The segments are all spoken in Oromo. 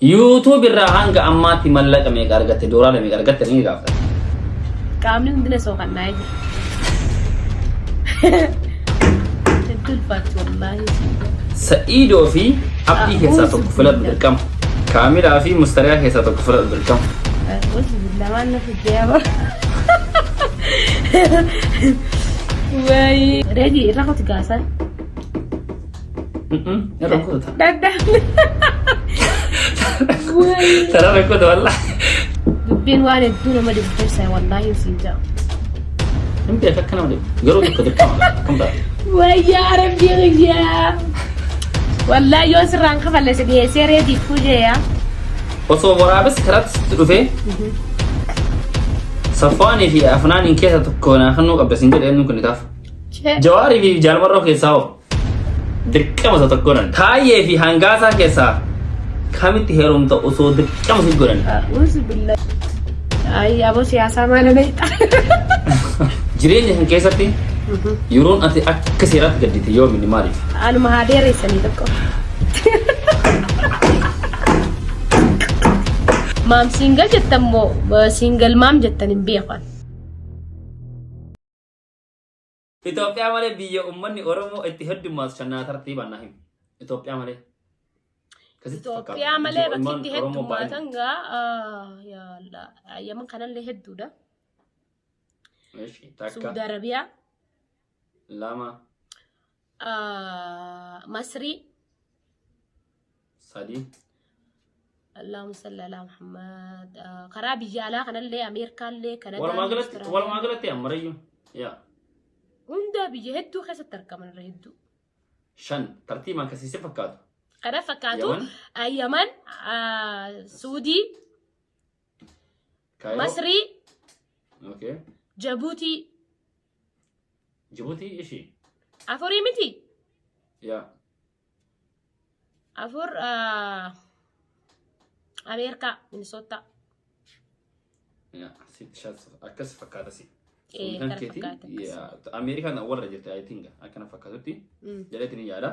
YouTube irraa hanga ammaatti mallaqa meeqa argatte doolaara meeqa argatte ni gaafata. Qaamni hundina sookannaa jira. Hedduu ulfaatti wallaahi. Sa'iidoo fi Abdii keessaa tokko filadhu dirqama. Kaamilaa fi Mustariyaa keessaa tokko filadhu dirqama. Alhamdulillah waan na fiddee aba. Wayi. Reedi irra koti gaasan. Irra kututa. Dadhabne. Wayi. Sarara kutu wallah. Dubbiin waan hedduu nama dhibu keessa wallaahi siin jedha. Hin beeka akka nama dhibu. Garuu tokko dirqama. Akkam ta'a? Wayyaa rabbii kiyyaa. Wallaahi yoo sirraan kafalle si dhiyeessee reediif fujeeya. Osoo waraabessi karaatti sitti dhufee Safwaanii fi Afnaaniin keessa tokko naa kennuu qabda siin jedhe eenyuun kennitaaf? Jawaarii fi Jaalmarroo keessaa hoo? Dirqama isa tokko godhan. Taayyee fi Hangaasaa keessaa kamitti heerumta osoo dirqama si godhan? A'uuzu billahi. Ayi aboo siyaasaa maal ana hixa. Jireenya kan keessatti yeroon ati akka seeraatti gaddite yoomi inni maaliif? Anuma haa dheereessanii tokko. Maam single jettan moo single maam jettan hin beekan. Itoophiyaa malee biyya uummanni Oromoo itti heddummaatu shannaa tartiibaan naa himi. Itoophiyaa malee. Akkasitti fakkaata. Itoophiyaa malee Biyya bakki uummanni itti Oromoo baay'inaan. heddummaatan gaa yaa Allah, Yaman kanallee hedduudha. Eshi, takka, Suudi Arabiyaa, lama, Masrii, sadi, Allahumma salli ala Muhammad. Karaa biyya alaa kanallee Ameerikaallee Walumaa Kanadaallee galatti walumaa galatti ammarayyu. Yaa. Hunda biyya hedduu keessatti argaman irra hedduu. Shan tartiibaan akkasii si fakkaatu. Kana fakkaatu Yaman, Yaman, Suudii, Kaayiroo. Masrii, Okay. Jabuutii. Jibuutii ishii. Afurii miti? Yaa. Afur Ameerikaa, Minisootaa. Yaa, Akkas fakkaata si. Ee, Kan kana keeti fakkaata akkas. yaa, Ameerikaan awwalarra jirti I think akkana fakkaatutti jedheetiin ni yaada.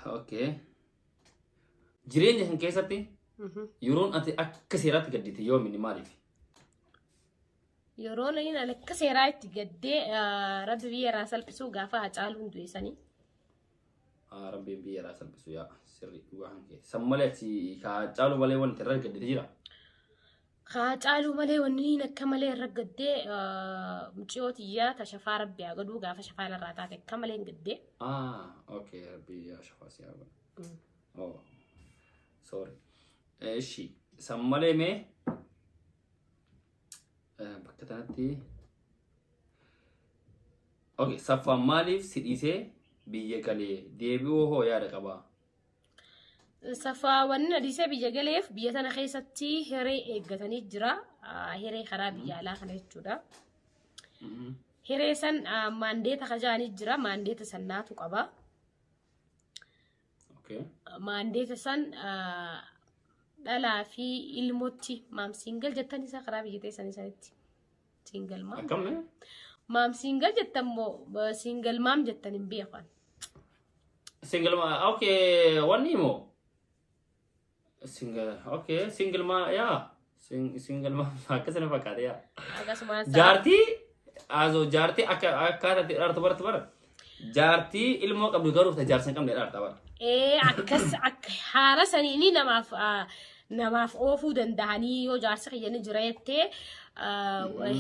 Okay. Jireenya kan keessatti yeroon ati akka seeraatti gaddite yoomi inni maaliif? Yeroo inni ani akka seeraa itti gaddee rabbi biyya irraa salphisuu gaafa Hacaaluun du'e sanii. Ah, Rabbiin biyya irraa salphisu yaa sirri dhugaa kan kee. San malee ati ka Hacaaluu malee wanti irra gaddite jira. Ka Hacaaluu malee wanni inni akka malee irra gaddee mucayyoo tiyyaa ta shafaa rabbi haa godhuu gaafa shafaan irraa taate akka malee hin gaddee. Ah, okay, rabbi yaa shafaa si haa godhu. Oh, sorry. Eshi, san malee mee Bakka tanatti Okay, Saffaan maaliif si dhiisee biyya galee deebi'uu hoo yaada qabaa? Saffaa wanni na dhiisee biyya galeef biyya tana keessatti hiree eeggatanii jira. Hiree karaa biyya alaa kana jechuudha. Hiree san maandeeta kajaanii jira. Maandeeta san naatu qaba. Okay. Maandeeta san dhalaa fi ilmotti maam single jettan isaa karaa biyya teessan isaanitti. Single maam. Akkam mee? Maam single jettan moo single maam jettan hin beekan. Single ma okay wanni moo? Single okay single ma yaa single ma akkasina fakkaata yaa. Akkasumas Jaartii azoo jaartii akka akkaataa itti dhaartu baratu bara. Jaartii ilmoo qabdu garuu ta jaarsa hin qabne dhaarta bara. Ee akkas akka haala saniini namaaf namaaf oofuu danda'anii yoo jaarsi kiyya ni jira jettee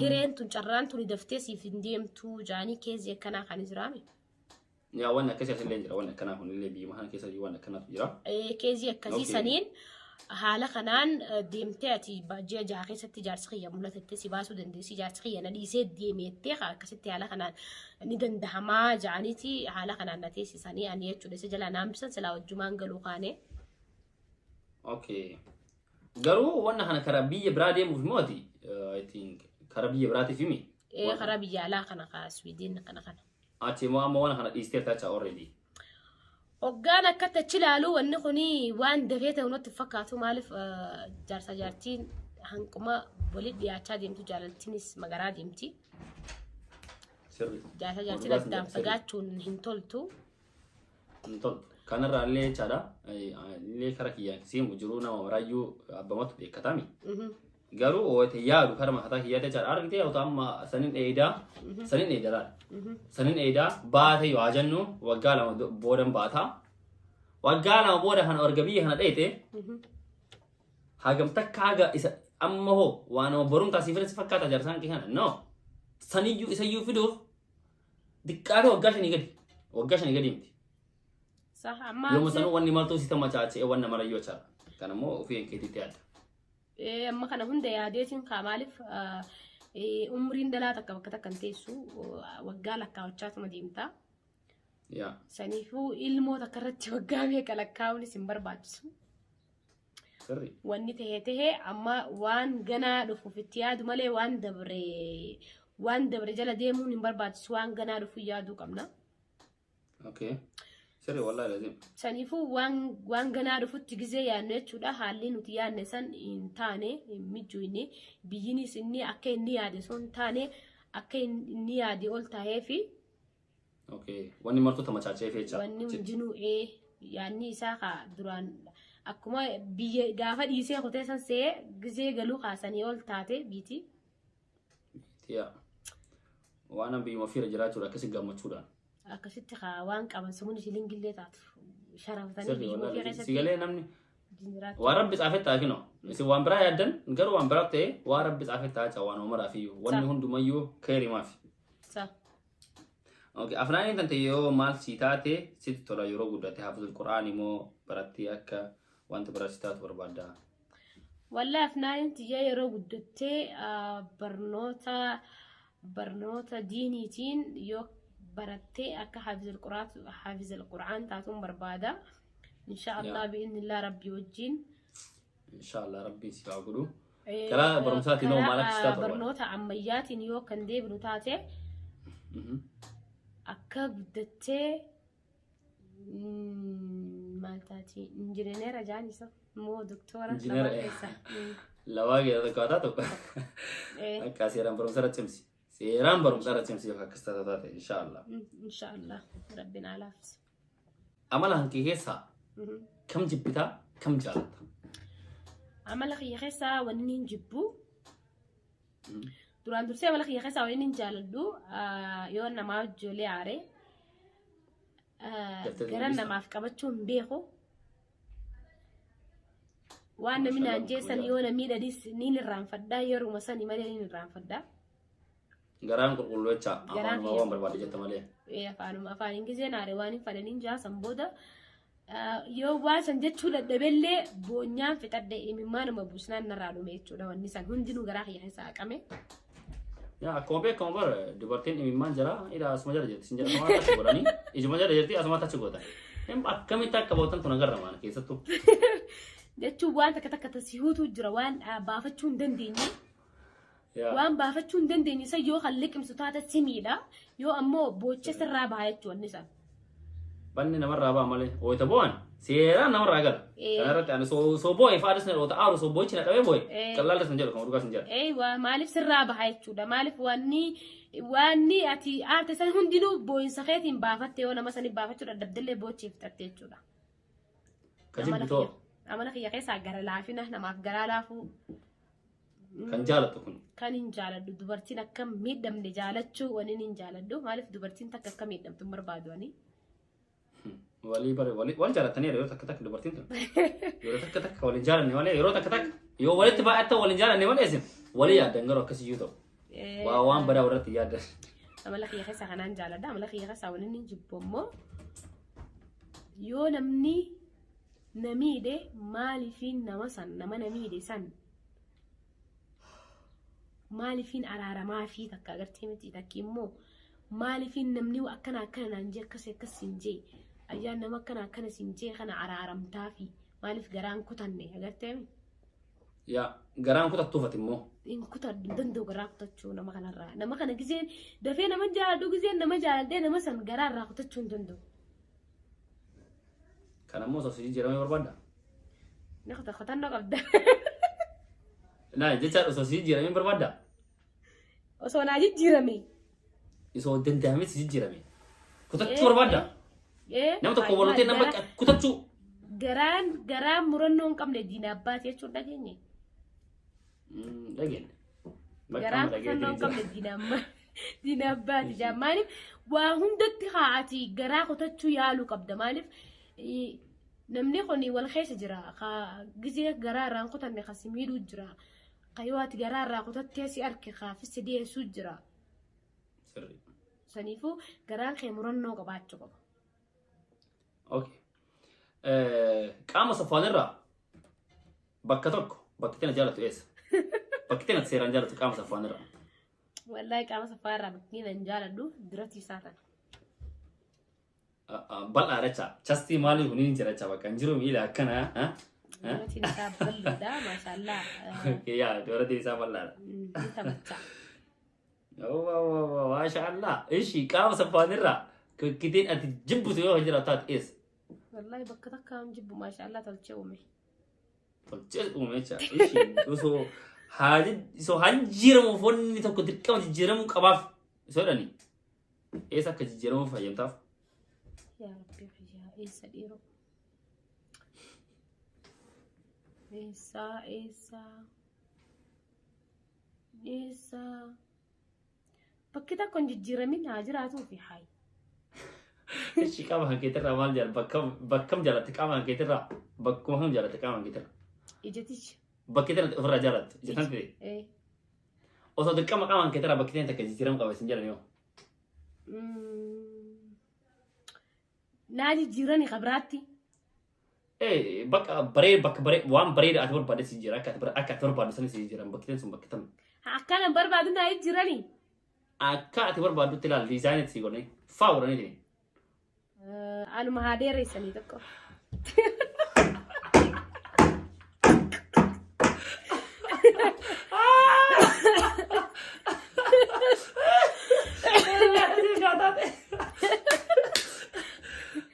hireen tun carraan tuni daftee siif hin deemtu jaanii keezii akkanaa kan jiraame. Yaa wanni akkasii asillee jira wanni akkanaa kunillee biyya kana keessa wanni akkanaatu jira. Keezii akkasii Okay. saniin haala kanaan deemtee ati ji'a jaha keessatti jaarsi kiyya mul'atattee si baasuu dandeessi jaarsi kiyya na dhiisee deemeettee akkasitti haala kanaan ni dandahamaa ja'aniiti haala kanaan na teessisanii ani jechuudha isa jalaa na hambisan silaa wajjumaan galuu kaane. Okay. Garuu wanna kana karaa biyya biraa deemuuf immoo ati I think karaa biyya biraatiif himi. Ee karaa biyya alaa kana kaa Swiidin kana kana. Ati immoo amma waan kana dhiisteerta jecha already. Hoggaan akkatti achi ilaalu wanni kun waan dafee ta'u natti hin fakkaatu maaliif jaarsa jaartiin hanquma walitti dhiyaachaa deemtu jaalaltiinis magaraa deemti. Sirri. Jaarsa jaartiin Dhugaas addaan sirri. fagaachuun hin toltu. Hin toltu. Kanarraa illee jechaadha. Illee kara kiyyaan siimu jiruu nama maraayyuu abbamatu beekatami. Garuu wayita yaadu kara mataa kiyyaatti jechaadha. Argitee yoo amma sanin dheedaa sanin dheedaa laala. Sanin dheedaa baate yoo haa jennu waggaa 2 boodan baataa. Waggaa 2 booda kana erga biyya kana dheete hagam takka haga isa amma hoo waan nama barumsaa siif si fakkaata jaarsaan kee kana no saniyyuu isayyuu fiduuf diqqaate waggaa 5 gadi waggaa 5 gadi miti. Sah amma Yooma sanuu wanni martuu si tamachaachee wanna marayyuu jechaadha. Kan immoo ofii keetiitti yaadda. Amma kana hunda yaadeetiin kaa maaliif umriin dhalaa takka bakka takka hin teessu waggaa lakkaa'achaatuma deemta. Yaa. Saniifuu ilmoo takka irratti waggaa meeqa lakkaa'uunis hin barbaachisu. Sirri. Wanni tahee tahee amma waan ganaa dhufuuf itti yaadu malee waan dabre jala deemuun hin barbaachisu, waan ganaa dhufu yaaduu qabna. Okay. Sirri wallahi lazim. Saniifuu waan ganaa dhufutti gizee yaadnu jechuudha. Haalli nuti yaadne san hin taane, hin mijuine. Biyyinis inni akka inni yaade sun hin taane, akka inni yaade ol tahee fi Okay. Wanni martuu tamachaachee jecha. Wanni hundinuu yaadni isaa kaa duraan akkuma biyya gaafa dhiisee kutee san see gizee galuu kaasanii ol taate biiti. Yaa. Waan biyyuma ofiirra jiraachuudha akkasi gammachuudhaan. Akkasitti kaa waan qaban sumuun shilingillee taatu sharafatanii Sirri biyyuma ofii wallahi. keessatti Si galee namni jiraachuu. waan rabbi tsaafee ta'a kinoo. Isin waan biraa yaaddan garuu waan biraa ta'e waan rabbi tsaafee ta'a jecha waan maraaf iyyuu. Wanni hundumayyuu keeri maafi. Sa. Okay, afnaaniin tante yoo maal sii taate sitti tola yeroo guddate? Hafizul Qur'aan immoo barattee akka wanta biraa si taatu barbaadda? Wallahi afnaaniin tiyya yeroo guddattee barnoota diiniitiin yoo barattee akka haafizul Qur'aan taatuun barbaada. Insha Allah bi'iznillah Rabbii wajjin. Inshallah rabbiin si haa godhu. Karaa barumsaatiin hoo maal akka si taatu barbaadda? Barnoota ammayyaatiin yoo kan deebinu taate akka guddattee maal taati, injineera jaan isa moo doktora? Injineera, lamaan keessa. Lamaa keessa tokko haa taatu. Akka seeraan barumsa irra cimsi. Seeraan barumsa irra cimsi yoo akkas taatu taate inshallah. Insha Allah Rabbiin haa laaffisu. Amala hankee keessaa kam jibbitaa, kam jaalatta? Amala kiyya keessaa wanni hin jibbu duraan dursee, amala kiyya keessaa wanni hin jaaladhu yoo namaa ijoollee aare Daftee gara dubbista. namaaf qabachuu hin beeku. Waan namni naan jeessan yoo na miidhanis niin irraanfadhaa, yeruma sani malee niin irraanfadhaa. Garaan qulqulluu jecha Garaan afaanuma waan barbaade jetta malee. Afaanuma afaan ingizeen aare waan hin fadhaniin jaasan booda yoo waan san jechuu dadhabellee boonyaan fixadhe, imimmaanuma buusnaan narraa dhume jechuudha, wanni san hundinuu garaa kiyya keessaa haqame. Yaa, akkuma beekamu bar dubartiin imimmaan jira ila asuma jala jirti sin jedha asuma tachi godhanii ijuma jala jirti asuma tachi gootan. Akkamitti akka bootan tun agarra maana keessattuu. Jechuun waan takka takka tasihuutu jira, waan baafachuu hin dandeenye. Waan baafachuu hin dandeenye san yoo kan liqimsu taate simiidha. Yoo ammoo boocha sirraa baha jechuudha wanni san. Banni namarraa ba'a malee wayita bo'an seeraan namarraa gala. Kana irratti ani soo bo'e faadis na dhoota aaru soo boo'ichi na qabee bo'e qallaallis hin jedhu kan dhugaas hin jedhu. Eeywa, maaliif sirraa baha jechuudha. Maaliif wanni ati aarte san hundinuu boo'insa keetiin baafatte, yoo nama sanii baafachuu dadhabdellee boochee fixatte jechuudha. Ka jibbitoo? Amala kiyya keessaa gara laafina, namaaf garaa laafuu. Kan jaalattu kun? Kan hin jaaladhu dubartiin akka miidhamne jaalachuu waniin hin jaaladhu. Maaliif dubartiin takka akka miidhamtu hin barbaadu ani. Walii bare walii wal jaalatanii yeroo takka takka dubartiin tun yeroo takka takka waliin jaalanne malee, yeroo takka takka yoo walitti baay'attan waliin jaalanne malee isin walii yaaddan garuu akkasiyyuu ta'u waa waan badaa warratti yaaddan. Amala kiyya keessaa kanaan jaaladha. Amala kiyya keessaa waniin hin jibbu immoo yoo namni na miidhe maaliifiin nama san, nama na miidhe san maaliifiin araaramaa fi takka agartee miti takki immoo maaliifiin namni akkana akkana naan jee, akkas akkas siin jee, ayyaan nama akkana akkana siin jee kana araaramtaa fi maaliif garaan kutanne agartee mi? Yaa, garaan kutattuufati immoo. Hin kutadhu, hin danda'u garaa kutachuu nama kanarraa. Nama kana gizeen dafee nama jaaladhu, gizeen nama jaaladhee nama san garaa irraa kutachuu hin danda'u. Kan ammoo osoo si jijjiiramee barbaadda? Ni kutannoo qabda. Naa jecha osoo si jijjiiramee barbaadda? Osoo naa jijjiirame. Osoo danda'amee si jijjiirame. Kutachuu barbaadda? Nama tokko walotee nama kutachuu. Garaan murannoo hin qabne diina abbaati jechuun dhageenye. Dhageenye. Garaan kutannoo hin qabne diina abbaati jaa. Maaliif waa hundatti haa ati garaa kutachuu yaaluu qabda. Maaliif namni kun wal keessa jira. Gizee garaa irraa hin kutanne kan si miidhuu jira. Kan yoo ati garaa irraa kutattee si arke kaafis si dhiyeessuu jira. Sirrii. Saniifuu garaan kee murannoo qabaachuu qaba. Okay. Qaama Safwaan irraa bakka tokko bakki tana jaalatu eessa? Bakki tana seeraan jaalatu qaama Safwaan irraa. Wallaahi qaama Safwaan irraa bakki nan jaaladhu diratii isaa tana. Bal'aa jecha chastii maalii kun hin jira jecha bakka hin jiru miila akkana. Diratiin isaa bal'oodha maashaallah. Yaa diratiin isaa bal'aadha. Ni taphacha. Maasha Allah. Ishi qaama Safwaan irraa bakkitiin ati jibbitu yoo jiraatu taate eessa? Wallaahi bakka takka hin jibbu, maashaallah, tolchee uume. Tolchee uume jecha. Ishi osoo haa osoo haa jijjiiramuuf wanni tokko dirqama jijjiiramuu qabaaf osoo jedhanii eessa akka jijjiiramuuf fayyamtaaf? Yaa Rabbi kiyyaa, eessa dhiiroo? Eessa, eessa? Eessa? Bakki tokko hin jijjiiramin haa jiraatuu fi haayi. Ishi qaama kan keetirraa maal jaal bakkam bakkam jaalatte? Qaama kan keetirraa bakkuma kam jaalatte qaama kan keetirraa? Ijatichi. Bakki tana ofirraa jaalattu ija tan ta'e. Ee. Osoo dirqama qaama kan keetirraa bakki tana takka jijjiiramu qaba isin jedhan yoo. Naa jijjiirani kabiraatti. Ee, bakka baree bakka baree waan bareeda ati barbaadde si jijjiira, akka ati barbaaddu sanis si jijjiiran bakki sun bakki tan. Akkana barbaadu naa jijjiirani. Akka ati barbaaddutti ilaali, diizaayinii si godhanii faa godhanii. Anuma haa dheereessanii tokko.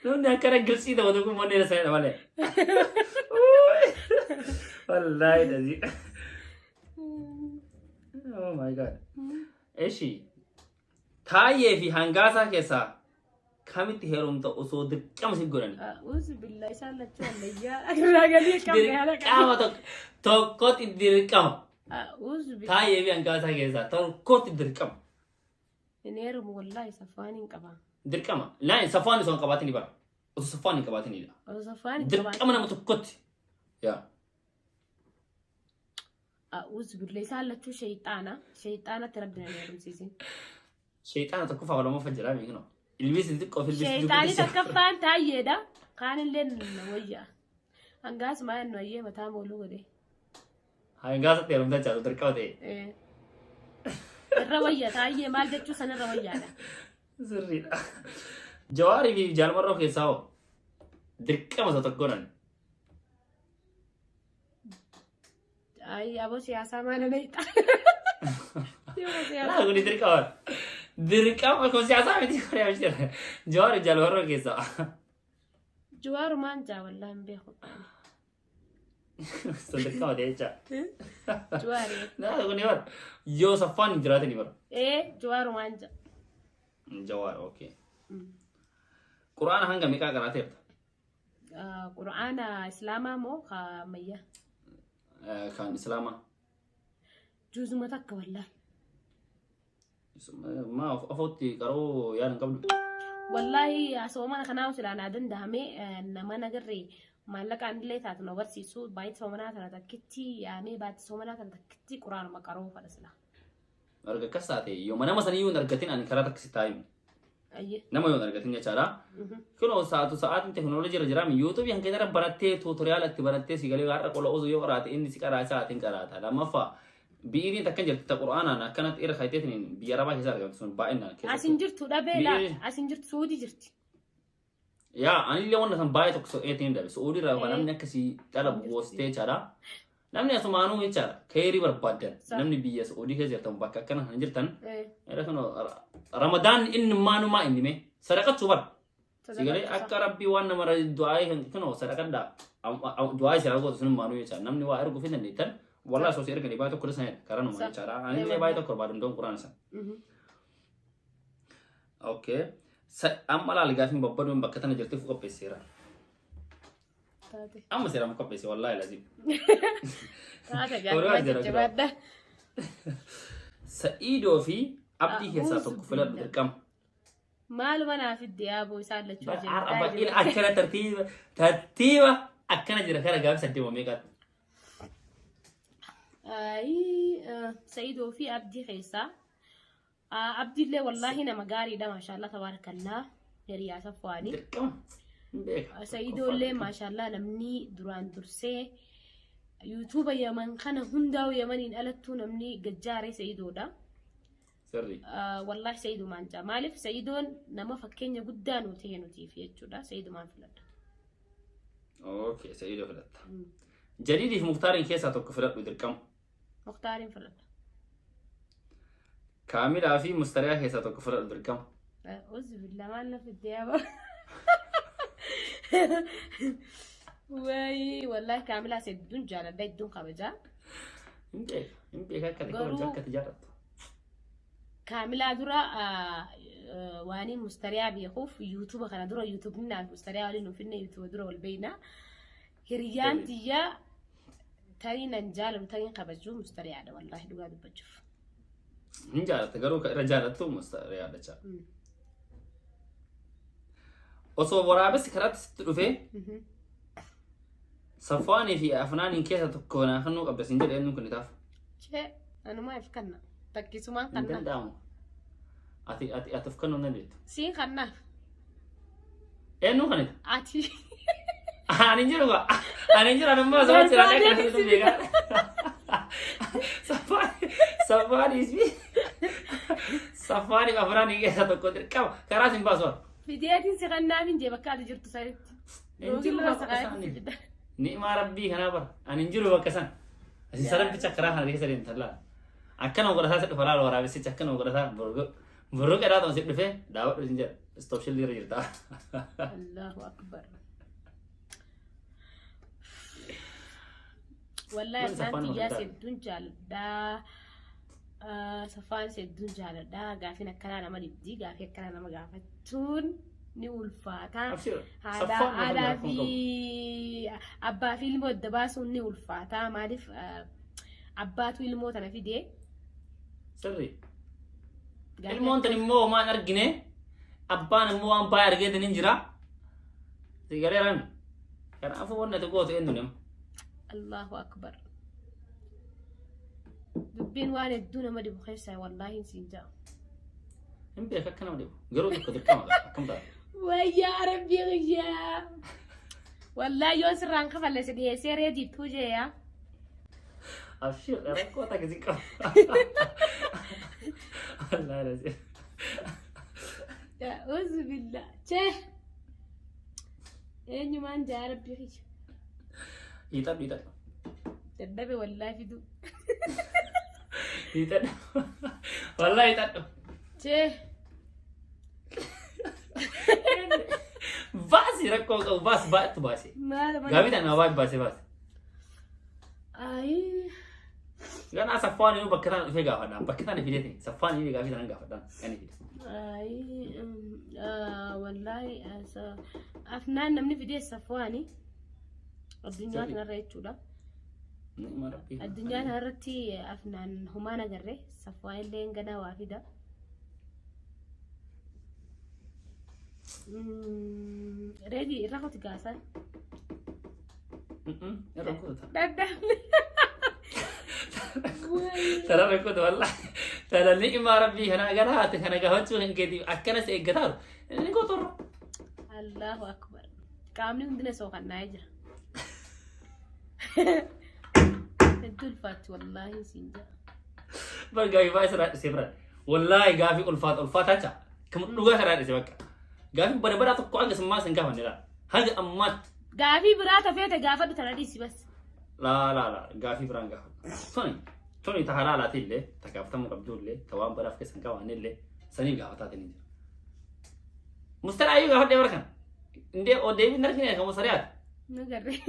Namni akkana gilsii ta'u kun manneen isaa malee. Wallaahi dasi. Oh my God. Eshi. Taayyee fi Hangaasaa keessaa kamitti heerumta osoo dirqama si godhan? Uzu billaa, isaan lachuu ammayyaa irraa galii qabne haala qaba. Dirqama tokkotti dirqama. Uzu billaa. Taayyee fi Hangaasaa keessaa tokkotti dirqama. Hin heerumu wallaahi, Safwaan hin qaba. Dirqama. Laan Safwaan osoo hin qabaatin bara. Osoo Safwaan hin qabaatinidha. Osoo Safwaan hin qabaatin. Dirqama nama tokkotti. Yaa. Uzu billaa, isaan lachuu shayxaana. Shayxaanatti Rabbi na heerumsiisin. Shayxaana tokkoffaa lammaffaa jira beeknu. Ilbiis xiqqoo fi ilbiis Shayxaanii takkaffaan Taayyeedha. Kaanillee na wayya. Hangaas maa nu ayyee mataa mooluu godhe. Hangaasatti heerumtaa jaalatu dirqama ta'e. Irra wayya Taayyee, maal jechuu sanirra wayyaadha. Sirriidha. Jawaarii fi Jaalmarroo keessaa hoo dirqama isa tokko godhan? Ayi aboo, siyaasaa maal na hixa? Laa, kuni dirqama. Dirqama kun siyaasaa miti kun yaa. Jawaarii Jaalmarroo keessaa. Jawaarumaan jaa, wallaahi hin beeku. Sun dirqama ta'e jecha. Jawaari. Laa, kuni bara yoo Safwaan hin jiraatini bara. Ee, Jawaarumaan jaa. Jawaar, okay. Quraana hanga meeqaa qaraateerta? Qura'aana Islaamaa moo ka ammayyaa? Kan Islaamaa. Juuzuma takka wallaahi. Maa ofotti qaroo yaada hin qabdu? Wallaahi soomana kanaa silaa naa danda'ame nama nagarree maallaqaan illee taatu na barsiisu baay'ee soomanaa tana takkitti yaamee baatti soomanaa tana takkitti quraanuma qaroo fadha silaa. Arga akkas taate yoo nama saniyyuu hin argatin ani karaa takka si taa'imu. Ayyee. Nama yoo hin argatin jechaadha. Kunoo sa'aatu sa'aatiin teknooloojii irra jiraami, yuutuubii hanqina irra barattee tuutoriyaala itti barattee si galee har'a qola osoo yoo qaraate inni si qaraa sa'aatiin qaraata. Lammaffaa bi'iiriin takka jirti ta qura'aanaan akkanatti irra kayiteetiin biyya arabaa keessa argamtu sun baay'inaan As hin jirtu dhabee laa, as hin jirtu, Suudii jirti. Yaa, anillee wanta san baay'ee tokko so'eetiin dhabe. Su'uudii irraa yookaan namni akkasii xalabu goostee jechaadha. Namni asumaanuu jechaadha. Keerii barbaaddan. Namni biyya Su'uudii keessa jirtan bakka akkana kan jirtan. Era kan Ramadaan inni maanumaa inni mee sadaqachuu bara. Sigalee akka Rabbii waan nama du'aa kan kunoo sadaqadhaa. Du'aa isaa gootu sun maanuu jechaadha. Namni waa erguu fi dandeettan. Walaa osoo si erganii baay'ee tokko sanadha. Karaa nama jechaadha. Anillee baay'ee tokko barbaadu hin quraan isa. Okay. Amma laal gaafiin babbaduun bakka tana jirtuuf qopheesseera. Taate. Amma seeraan qopheesse wallaahi lazim. Taate Horaa gaafii jira jira. jajjabaadha. Sa'iidoo fi Abdii keessaa tokko filadhu dirqama. Maaluma naa fidde yaaboo isaan lachuu Har'a baay'een akkana tartiiba tartiiba akkana jira kana gaafii saddeema meeqaatti. Sa'iidoo fi Abdii keessaa. Abdiillee wallaahi nama gaariidha maashaallah tabaarakallaa hiriyaa safwaanii. Dirqama. Hin beeka. Sa'iidoollee maashaallah namni duraan dursee yuutuuba Yaman kana hundaa'u Yamaniin alattuu namni gajjaaree Sa'iidoodha. Sirrii. Wallaahi Sa'iidumaan jaa. Maaliif Sa'iidoon nama fakkeenya guddaa nuu ta'e nutiif jechuudha. Sa'iidumaan filadha. Okay, Sa'iidoo filatta. Jadiidii fi Muktaariin keessaa tokko filadhu dirqama. Muktaariin filadha. Kaamilaa fi Mustariyaa keessaa tokko filadhu dirqama. Uzu billah maal na fidde yaaba. Wayii wallaahi Kaamilaas hedduun jaaladha hedduun kabajaa. Hin beeka. Hin beeka akka ati Garuu- kabajja akka ati jaallattu. Kaamilaa dura waanii Mustariyaa beekuuf yuutuuba kana dura yuutuubni naaf Mustariyaa waliin hin finne yuutuuba dura wal beekna. Hiriyyaan tiyya tarii nan jaalatu tariin kabajuu Mustariyaadha wallaahi dhugaa dubbachuuf. Hin jaalatta garuu kan irra jaalattu Mustariyaadha jecha. Osoo waraabessi karaatti sitti dhufee Safwaanii fi Afnaaniin keessa tokko naa kennuu qabda siin jedhe eenyuun kennitaaf? Chee anumaa if kanna takkisumaan Hin kanna danda'amu. Ati ati ati of kennuu hin dandeettu. siin kannaaf Eenyuun kennita? ati. Ani hin jiru gaa. Ani hin jiru ani immoo asuma jira akka kana hin beekaa. Safwaanii fi Safwaanii fi Afnaaniin keessa tokko dirqama karaa siin baasu. Fideetiin si kannaaf hin jee bakka ati jirtu sanitti. Hin jiru Yookiin bakka lafa isaanii. fida. Ni'maa rabbii kanaa bara. Ani hin jiru bakka san. Asin sarabbicha karaa kana keessa deemtan laala. Akkana godhataa si dhufa laala waraabessicha akkana godhataa burgu. Burruqa dhaa si dhufee daawwadhu sin jedha. Stop shilli irra jirta. Allahu akbar. Wallahi Kun isaan safaan tiyyaa maal hedduun jaaladhaa. Safaan hedduun jaaladhaa. Gaafiin akkanaa nama dhibdi. Gaafii akkanaa nama gaafachuun ni ulfaata. Abshir. Haadha Safaan maal haadhaa rakkoon fi qabu. abbaa fi ilmoo adda baasuun ni ulfaata. Maaliif abbaatu ilmoo tana fidee. Sirrii. Gaafii Ilmoon tun immoo homaa hin argine. Abbaan immoo waan baay'ee argeetiin hin jira. Si galee rami. Kanaafuu wanni ati gootu eenyu nama. Allahu akbar. Dubbiin waan hedduu nama dhibu keessaa wallaahi siin ja'a. Hin beeka akka nama dhibu. Garuu tokko dirqama qaba. Akkam ta'a? Wayyaa rabbii kiyyaa. Wallaahi yoon sirraan kafalle si dhiyeessee reediif tuujeeyaa. Abshir rakkoo takka si qaba. Wallaahi lazim. Uzu billah. Chee. Eenyumaan jaa rabbii kiyya. Hiixadhu hiixadhu. Dadhabe wallaahi fiduu. Hiixadhu. Wallaahi hiixadhu. Chee. Baasi rakkoo qabu baasi baay'attu baasi. Maal mana. Gaafii tana baay'ee baasee baasi. Ayii. Ganaa saffaan inni bakka tana dhufee gaafadhaan bakka tana fideeti saffaan inni gaafii tana gaafadhaan kan fide. Ayii. Wallaahi afnaan namni fidee safwaani. Addunyaa kanarra jechuudha. Ni'ima rabbii. Addunyaa kanarratti afnaan humaan agarre safwaan illee ganaa waa fida. Reedi irra koti gaasan. Irra kututa. Dadhabne. Tana rakkotu wallaahi. Tana ni'ima rabbii kana gara haati kana gaafachuu hin keetiif akkana si eeggataaru. Inni qotorro. Allahu akbar. Qaamni hundina sookannaa jira. Hedduu ulfaatti wallaahi siin jedha. Bar gaafii baay'ee sirraa dhisee bira. Wallaahi gaafii ulfaata ulfaataa cha. Kan dhugaa karaa dhise bakka. Gaafii bara baraa tokko hanga sammaa sin gaafanne laa. Hanga ammaatti. Gaafii biraa tafeete gaafadhu tana dhiisi bas. Laa laa laa gaafii biraan gaafadhu. Tuni tuni ta halaalaati illee ta gaafatamuu qabdu illee ta waan baraaf keessa hin qabaanne illee sanii gaafataatiin hin jira. Mustara ayyuu gaafadhee bara kana. Indee oo deebiin argine kan mustariyaati. Nu garree.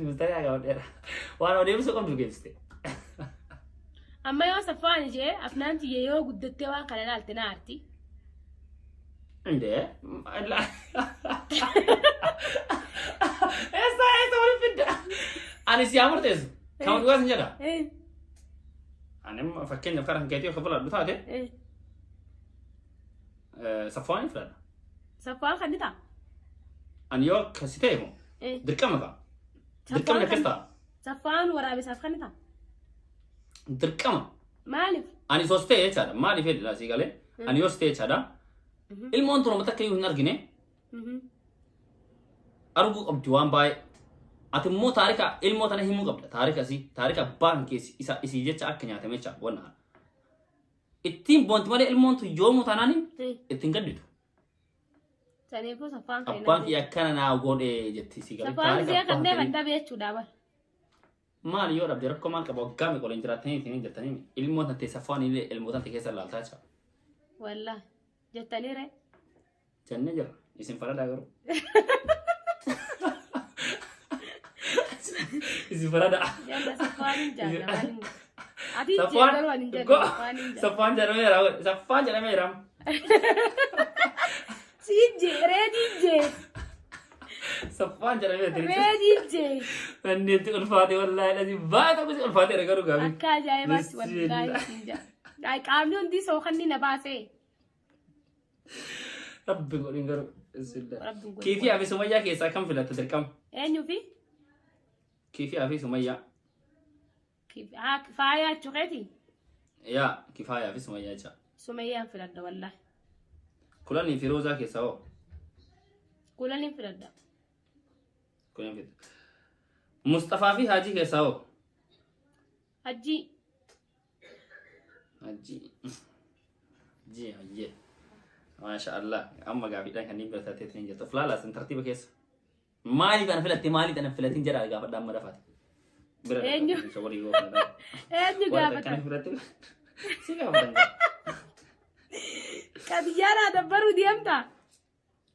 Mustariyaa gaafadheera. Waan odeebisuu qabdu geessiste. Amma yoo saffaan ishee afnaan tiyya yoo guddattee waan kana ilaalte na aarti. Indee. Eessa eessa waliin fidda? Ani si haa murteessu. Kan dhugaa sin jedha. Ani amma fakkeenyaaf karaa kan keetii yoo filadhu taate Saffaan hin filadha. Saffaan kan ni ta'a. Ani yoo akkasi ta'e moo dirqama ta'a. Dirqamni akkas ta'a. Saffaan waraabesaaf kan ni ta'a. Dirqama. Maaliif? Ani sos ta'e jechaadha. Maaliif jedha sii galee? Ani yoos ta'e jechaadha. Ilmoon tun uummata akka iyyuu hin argine arguu qabdi waan baay'ee. Ati immoo taarika ilmoo tana himuu qabda. Taarika isii, taarika abbaa kan keessi isa isii jecha akka nyaatame jecha wanna kana. Ittiin boonti malee ilmoon tun yoomuu taanaan ittiin gadditu. Saniifuu saffaan kan Abbaan kiyya akkana naa godhe jetti sii galee. Saffaan Taarika gisee abbaa kan deeman keetii. dhabe jechuudha bara. Maali yoo dhabde rakkoo maal qaba waggaa meeqa waliin jiraattanii ittiin jirtanii ilmoon tantee saffaan illee ilmoo tante keessa laaltaa jira. Wallaahi jettanii ree. Jennee jira. Isin faradaa garuu. Isin faradaa. Jalla saffaan hin jaalla maal hin Ati jee Saffaan garuu ani hin jenne saffaan hin jaalla. Saffaan jedhameera. Saffaan jedhameera. Sii jee reedii jee Saffaan jedhameera. reedii jee. Wanni itti ulfaate wallaahi dhasi baay'ee tokko si ulfaateera garuu gaafii. Akka ajaa'ibaatti wallaahi siin jaalla. Qaamni hundi sookanni na baasee. Rabbi godhin garuu. Bismillah. Rabbi godhin. Kiifiyaa fi Sumayyaa keessaa kam filatta dirqama? Eenyuu fi? Kiifiyaa fi Sumayyaa. Haa kifaayaa jechuu keeti? Yaa Kifaayaa fi Sumayyaa jecha. Sumayyaan filadha wallaahi. Kulanii fi Roozaa keessaa hoo? Kulaniin filadha. Kulanii filadha. Mustafaa fi Haajii keessaa hoo? Hajjii. Hajji. Hajji hajji. Maasha Allah. Amma gaafiidhaan kanneen bira taatee hin jirtu. Of laalaa sin tartiiba keessa. Maaliif ana filatte maaliif ana filatin jedhaa gaafadha amma dafaati. Bira Eenyu? dhaqxa walii yoo kana. Eenyu Warra gaafata? akkana filatte si gaafatan. Qadiyyaadhaa dabbaruu deemtaa?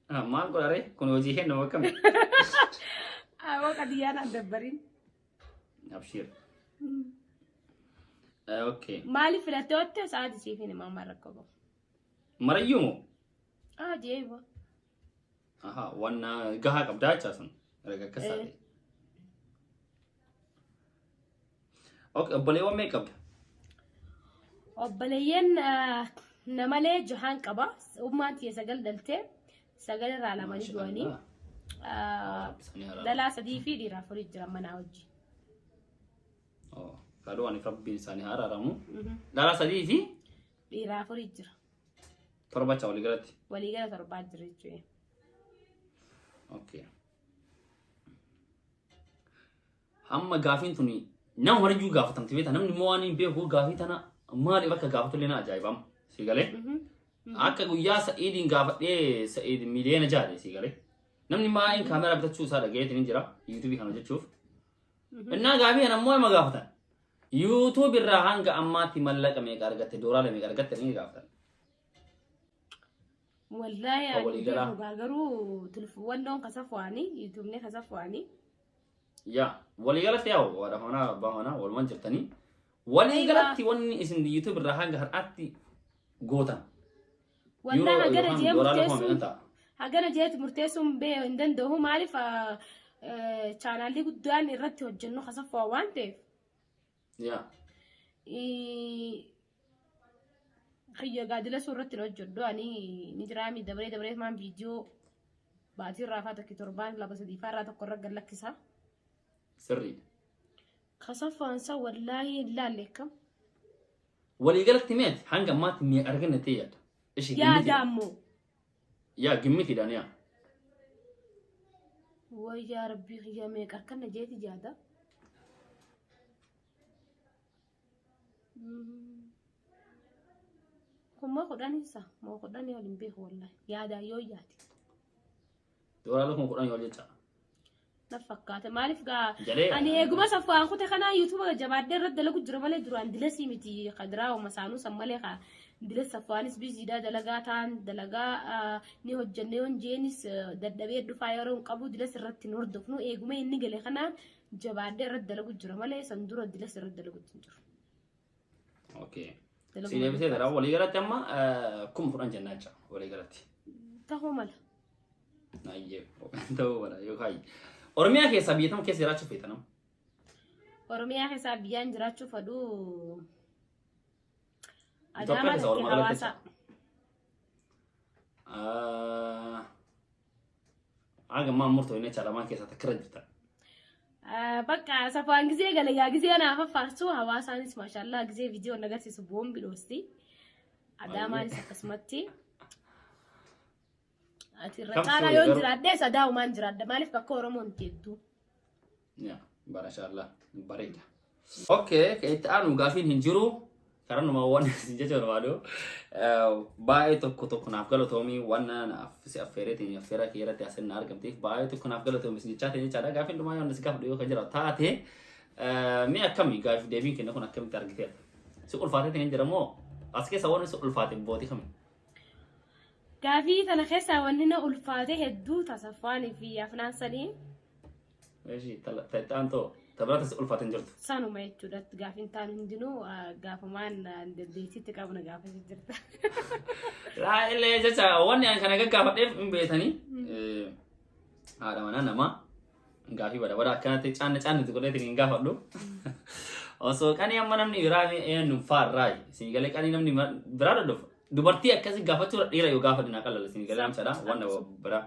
Ah, Maal godha ree? Kun hojii kennu akkami? Awwa qadiyyaadhaan dabbariin. Abshiir. Okay. Maaliif filattee ootte sa'aatii siif hin himaa maal rakkoo qabu. Marayyuu moo? Ah jeewa. Aha, wanna gahaa qabdaa jechaa sun. Erga akkas taate. Okay, obboleewwan meeqa qabda? Obboleeyyan namalee jahaan qaba. Ummaan tiyya sagal dhaltee sagal irraa lamanii du'anii. Dhalaa sadii fi dhiira afurii jira manaa wajjin. Kaduu ani rabbiin isaanii haa araaramu. Dhalaa sadii fi Dhiira afurii jira. torba jecha walii galatti. Waliigala torbaa jira jechuudha. Okay. Amma gaafiin tuni nama marayyuu gaafatamti beektaa namni immoo waan hin beeku gaafii tana maaliif akka gaafatullee na ajaa'ibama. Si galee? Akka guyyaa Sa'iidiin gaafadhee Sa'iid miliyoona jaadhe si galee? Namni maaliin kaameraa bitachuu isaa dhagayeetiin hin jira yuutuubii kana hojjechuuf. Innaa gaafii kana immoo nama gaafatan. Yuutuub irraa hanga ammaatti mallaqa meeqa argatte doolaara meeqa argatte ni gaafatan. Wallaahi Kan ani walii galaa. beeku gaa garuu tulfuwannoon kasafuwaanii yuutuubni kasafuwaanii. Yaa waliigalatti yaa haadha manaa abbaa manaa walumaan jirtanii waliigalatti wanni isin YouTube irraa hanga har'aatti gootan. Wallaahi Yuuroo hagana yookaan jee doolaara kuma murteessuun meeqan ta'a? hagana jeetu murteessuun bee hin danda'u maaliif chaanaalli guddaan irratti hojjennu kasafuwaa waan ta'eef. Yaa Kiyya gaadila suu irratti hin hojjedhu ani ni jiraami dabaree dabaree maan viidiyoo baatii irraa faa tokko torbaan lama sadii faa irraa tokko irra gad lakkisa. Sirriidha. Kasaffaan isaa wallaahi hin laalle akkam. Waliigalatti meeti hanga ammaatti meeqa arganne ta'e yaadda. Ishi Yaada gimmitiidha. ammoo. Yaa gimmitiidhaan yaa. Wayyaa rabbii kiyya meeqa akkana jeeti yaada. Kuma kudhan isa moo kudhanii ol hin beeku wallaahi yaadaan yoo yaade. Doolaara 10,000 ol jecha. Na fakkaata maaliif gaa Jedhee ani eeguma saffaan kute kanaa yuutuuba jabaadhee irratti dalagu jira malee duraan dilasii miti kadiraa oma saanuu san malee kaa dilas saffaanis biziidhaa dalagaa ta'an dalagaa ni hojjenne yoon jeenis dadhabee dhufaa yeroo hin qabu dilas irratti hin hordofnu eeguma inni gale kanaan jabaadhee irratti dalagu jira malee san dura dilas irratti dalagu hin jiru. Okay. Dalagu Si deebisee jira walii galatti amma 10,000 jennaa jecha walii galatti. Tahuu mala. Ayyee ta'uu mala yookaan Oromiyaa keessaa biyya tam keessa jiraachuu feeta nama? Oromiyaa keessaa biyyaan jiraachuu fedhu Itoophiyaa Adaamaa keessa takkee walumaa galatti Hawaasaa. Haga ammaa murtoo inni jecha lamaan keessaa takka irra jirta. Bakka safaan gizee gale yaa gizee naaf faarsu hawaasaanis maashaallah gizee viidiyoon agarsiisu boombi dhoosti. Adaamaanis akkasumatti. Ati irra Kam caalaa sirrii yoon garuu? jiraadhes adaamumaan jiraadha. Maaliif bakka Oromoon hedduu. Yaa barashaallah bareeda. Okay, kan itti aanu gaafiin hin jiru. Karaa numa waan isin jecha barbaadu. Baay'ee tokko tokko naaf galatoomii waan naaf si affeereetiin affeeraa kee irratti asin na argamteef baay'ee tokko naaf galatoomii isin jechaa ta'e jechaadha. Gaafiin dhumaa yoo si gaafadhu yoo kan jiraatu taate mee akkami gaafiif deebiin kenna kun akkamitti argiteerta? Si ulfaateetiin hin jira moo as keessa waan si ulfaate bootii kami? Gaafii tana keessaa wanni na ulfaate hedduu tasaffaanii fi afnaan sanii. Eshi ta'an too tabrata si ulfaate hin jirtu. Sanuma jechuudha. Gaafiin taan hundinuu gaafumaan dandeettiitti qabna gaafachuu jirta. Laa illee jecha wanni ani kana gaggaafadheef hin beetanii haadha manaa namaa gaafii bada bada akkanatti caanne caanne itti godheetiin hin gaafadhu. Osoo qanii amma namni biraa eenyu faarraa isin galee qanii namni biraa dhodhofu dubartii akkasii gaafachuu dhiira yoo gaafadhu naa qalala isin galee amsadha waan biraa.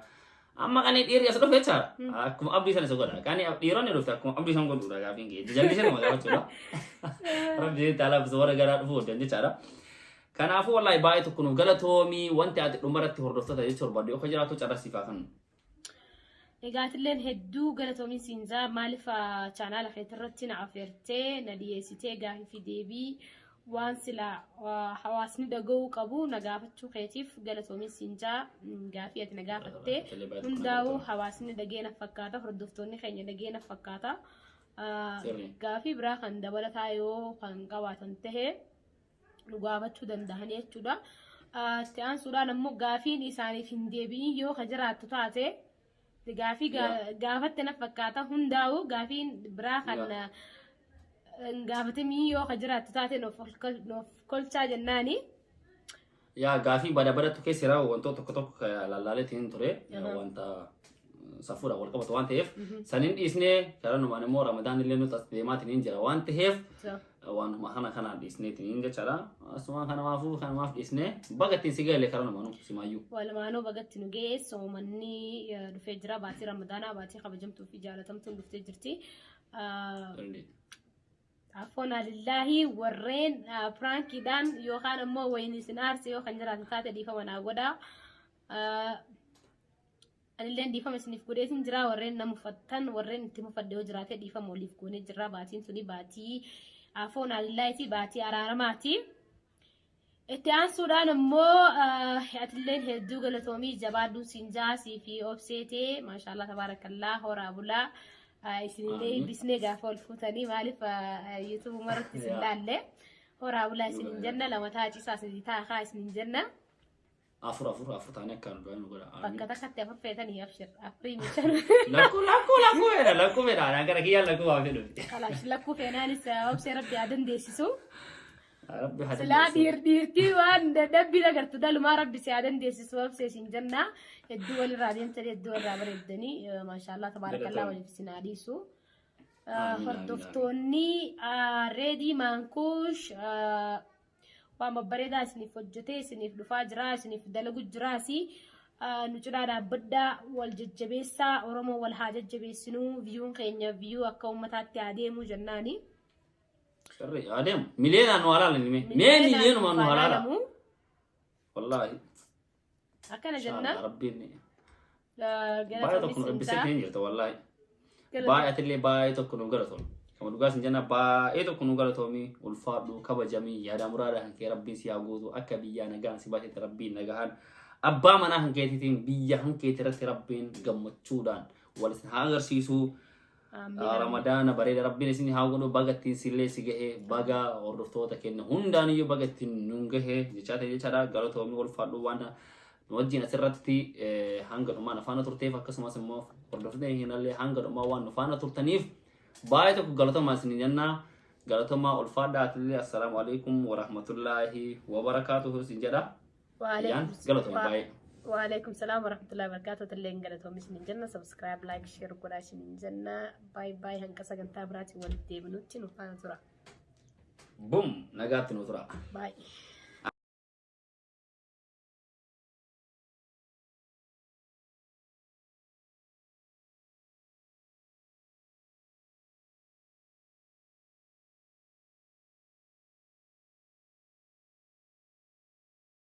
Amma qanii dhiirri as dhufe jechaadha. Akkuma abdii sana isa godha. Qanii dhiironni dhufte akkuma abdii sana godhuudha gaafiin kee. Jallisee nama gaafachuudha. Rabbi ta'ala bisa warra garaa dhufuu hodhan jechaadha. Kanaafuu wallaahi baay'ee tokko nuuf galatoomii wanti ati dhumarratti hordoftoota jechuu barbaaddu yoo jiraatu carraa siif haa kennu. Egaa atilleen hedduu galatoomiin siin jaa maaliif chaanaala keetirratti na afeertee na dhiyeessitee gaafii fi deebii waan sila hawaasni dhaga'uu qabu na gaafachuu keetiif galatoomiin siin jaa gaafii ati na gaafatte hundaa'uu hawaasni dhageena fakkaata hordoftoonni keenya dhageena fakkaata. Gaafii biraa kan dabalataa yoo kan qabaatan tahe nu gaafachuu danda'an jechuudha. Itti aansuudhaan ammoo gaafiin isaaniif hin deebi'in yoo ka jiraattu taate gaafii gaafatte na fakkaata hundaa'u gaafiin biraa kan hin gaafatamii yoo ka jiraattu taate nuuf kolchaa jennaani. Yaa gaafii bada badattu keessa jira wantoota tokko tokko lallaaleetiin ture wanta safuudhaan wal qabatu waan ta'eef saniin dhiisnee karaa numaan immoo ramadaan illee nuti as deemaatiin hin jira waan ta'eef waanuma kana kanaan dhiisneetiin hin jechaadha. Asuma kanamaafuu kanamaaf dhiisnee baga ittiin si galee karaa numaanuu simaayyuu. Walumaanuu bagatti nu ga'e soomanni dhufee jira baatii ramadaanaa baatii kabajamtuu fi jaalatamtuun dhuftee jirti. Afoon alillaahi warreen piraankiidhaan yookaan ammoo wayin isin aarse yoo kan jiraatu taate dhiifama naa godhaa. Anilleen dhiifama isiniif godheetiin jira warreen na mufattan warreen itti mufadhe yoo jiraate dhiifama waliif goonee jirra baatiin tuni baatii afoon alillaahiiti baatii araaramaati. Itti aansuudhaan ammoo atilleen hedduu galatoomii jabaadhuu siin jaasii fi obseetee maashaallah tabaarakallaa horaa bulaa isinillee eebbisnee gaafa ol fuutanii maaliif yuutuubuma irratti isin laalle horaa bulaa isinin jenna lama taa cisaa isin taa isinin jenna. Afur afur afur taanee akka nu nu godha. Bakka takkatti afur feetanii abshir afurii meeshaan. Lakkuu lakkuu lakkuu fedha lakkuu fedha anaan gara kiyyaan lakkuu waa fedhu. Kalaas lakkuu feenaanis obsee rabbi haa dandeessisu. Rabbi haa Silaa dandeessisu. dhiir dhiirtii waan dadhabbii agartu dhalumaa rabbi si haa dandeessisu obsee siin jenna. Hedduu walirraa deemtanii hedduu walirraa bareeddanii maashaallah tabaarakallaa waliif isin haa dhiisu. Hordoftoonni Reedii Maankuush waan babbareedaa isiniif hojjetee isiniif dhufaa jira isiniif dalagu jiraasi nu cinaa dhaabbadhaa wal jajjabeessaa Oromoo wal haa jajjabeessinuu viyuun keenya viyuu akka uummataatti haa deemuu jennaani. Sirrii haa deemu. Miliyoonaan nu halaala mee. Mee miliyoonumaan nu halaala. Wallaahi. Akkana jenna. Rabbiin baay'ee tokko nu eebbisee keenya jirta wallaahi. Baay'ee atillee baay'ee tokko nu galatoom. Kama dhugaa sin jenna baay'ee tokko nu galatoomi ulfaadhu kabajami yaada muraada kan kee rabbiin si haa guutu akka biyyaa nagaan si baasetti rabbiin nagahaan abbaa manaa kan keetiitiin biyya kan keetii irratti rabbiin gammachuudhaan wal isin haa agarsiisu. Ramadaana bareeda rabbiin isin haa godhu baga ittiin sillee si gahe baga hordoftoota keenya hundaaniyyuu baga ittiin nun gahe jechaa ta'e jechaadha galatoomii ulfaadhu waan nu wajjin asirratti hanga dhumaan afaana turteef akkasumas immoo hordoftoota keenyallee hanga dhumaa waan nu faana turtaniif baay'ee tokko galatoomaa isin jenna galatoomaa ulfaadhaa atillee assalaamu alaikum warahmatullaahi wabarakaatuhu isin jedha. Yaan galatoomaa baay'ee. Waalaikum salaam warahmatullahi wabarakatuh. Illee galatoomi isiniin jenna. Subscribe, like, share godhaa isiniin jenna. Bye bye, hanga sagantaa biraatiin walitti deebinutti nu faana tura. Bum, nagaatti nu tura. Bye.